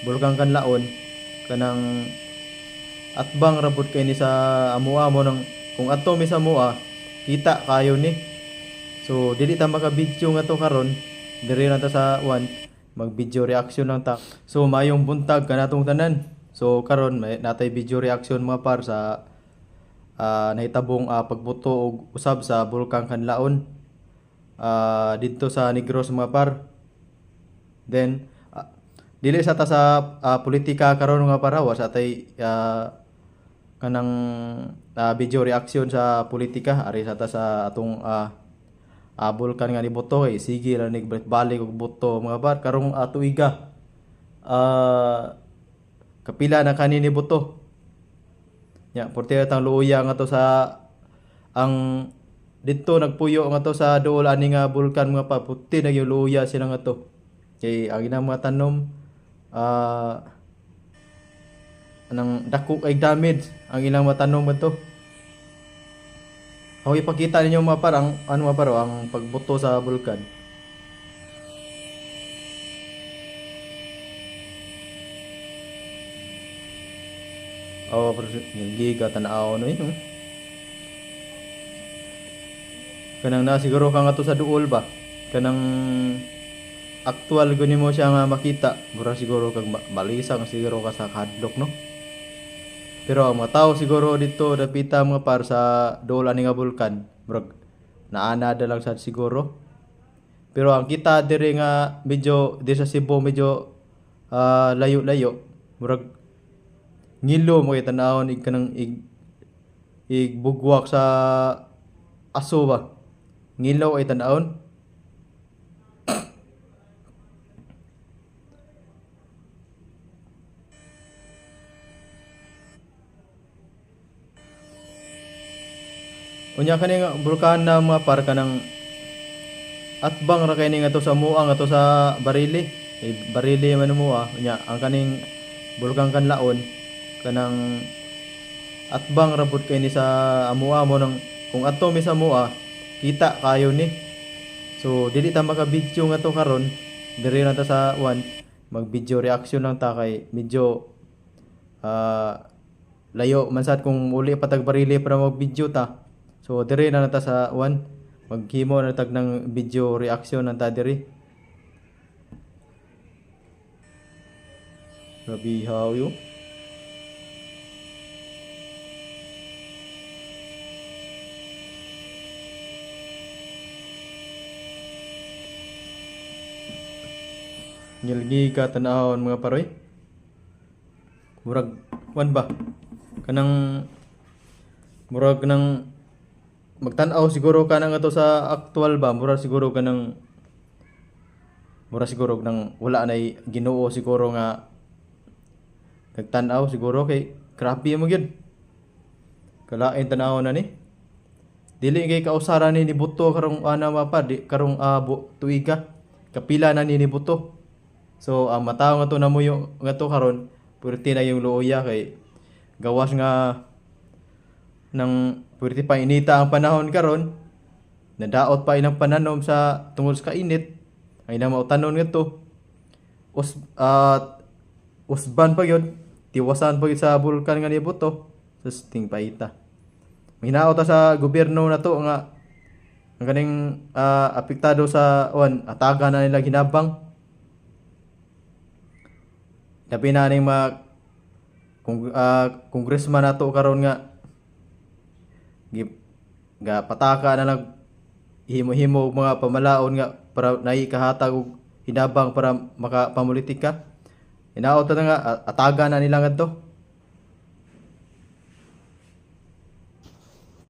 Bulkang Kanlaon kanang atbang ra pud kay ni sa amoa mo nang kung adto mi sa amoa kita kayo ni. So dili ta maka-video nga to karon, diri na ta sa one mag video reaction lang ta. So maayong buntag kanatong tanan. So karon may natay video reaction mga par sa nahitabong pagbuto og usab sa Bulkang Kanlaon didto sa Negros mga par. Then dili sa ta sa politika karon nga para wa sa tay kanang video reaction sa politika, ari sa ta sa atong bulkan nga nibuto kay sige ra nig balik og buto mga par karong tuiga. Kapila na kani ni buto. Nya porte tang luoya nga to sa ang didto nagpuyo nga to sa duol ani nga bulkan mga par, puti na gyud luoya sila nga to. Kay ang ilang mga tanom anang dako kay damage ang ilang mga tanom ngadto. Ako ipakita ninyo mga par ang ano mga par ang pagbuto sa bulkan. Oh, pero giga tan-aw no yun. Kanang na siguro ka nga to sa duol ba? Kanang aktual guni mo siya nga makita, mura siguro kag balisa nga siguro ka sa kahadlok no. Pero ang mga tao siguro dito dapita mga par sa duol ani nga bulkan, murag naana da lang sad siguro. Pero ang kita diri nga medyo diri sa Cebu medyo layo-layo, murag ngilo mo kay tan-awon ig kanang ig bugwak sa aso ba. Ngilo ay tan-awon. Unya kani nga bulkan na mga par kanang atbang ra kay ni nga to sa mua nga to sa Barili. Kay Barili man mua, unya ang kaning Bulkang Kanlaon kanang atbang ra pud kay ni sa amoa mo nang kung adto mi sa amoa kita kayo ni. So dili ta maka-video nga to karon, diri na ta sa one mag video reaction lang ta kay medyo layo man sad kung uli pa tag Barili para mag video ta. So diri na ta sa one maghimo na tag ng video reaction lang ta diri. Grabe yo. Ngilgi ka tan-awon mga paroy. Murag wan ba? Kanang murag nang magtan-aw siguro ka na nga to sa aktual ba, mura siguro ka nang mura siguro nang wala nay Ginoo siguro nga nagtan-aw siguro kay grabe mo gyud. Kalain tan-aw na ni. Dili kay kausara ni buto karong ana mapa di karong tuiga. Kapila na ni buto. So ang matawo nga to namuyo nga to karon purti na yung luoya kay gawas nga nang purti pa inita ang panahon karon, nadaot pa ilang pananom sa tungod sa kainit, ang ilang mautanon ngadto usban pa gyud, tiwasan pa gyud sa bulkan nga nibuto sa ting paita. Mahinaot ta sa gobyerno nato nga ang kaning apektado sa wan, ataga na nila hinabang. Labi na ning mga congressman nato karon nga ga pataka na lang himo-himo og mga pamalaon nga para naay kahatag og hinabang para makapamulitika. Hinaot na nga ataga na nila ngadto.